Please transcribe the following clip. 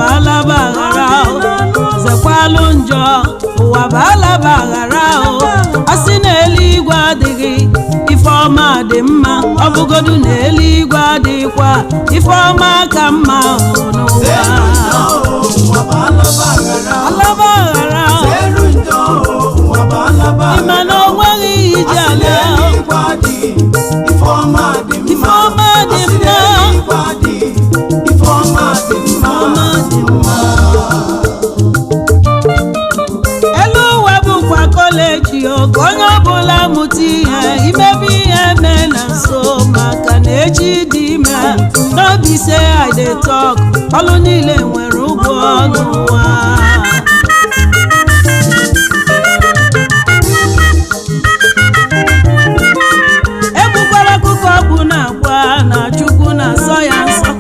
bụ alaba aghara o. Zekwalụ njọ, ụwa bụ alaba aghara o. A sị na eluigwe adịghị, ife ọma dị mma. Ọ bụgodu na eluigwe adịghịkwa, ife ọma ka mma o n'ụwa. Ụwa bụ alaba aghara. Alaba aghara o. Zeru njọ, ụwa bụ alaba Ịma na o nweghị ihe iji Asị na ala o. eluigwe adịghị, ife ọma dị mma. Ife ọma dị Asị na mma. eluigwe adịghị, ife ọma dị mma. Ọma dị mma. Elu ụwa bụkwa college o, ka onye ọbụla mụta ihe. Imebe ihe mee na nso, maka na echi dị ime. No be say I dey talk, ọlụ niile nwere ụgwọ n'ụwa.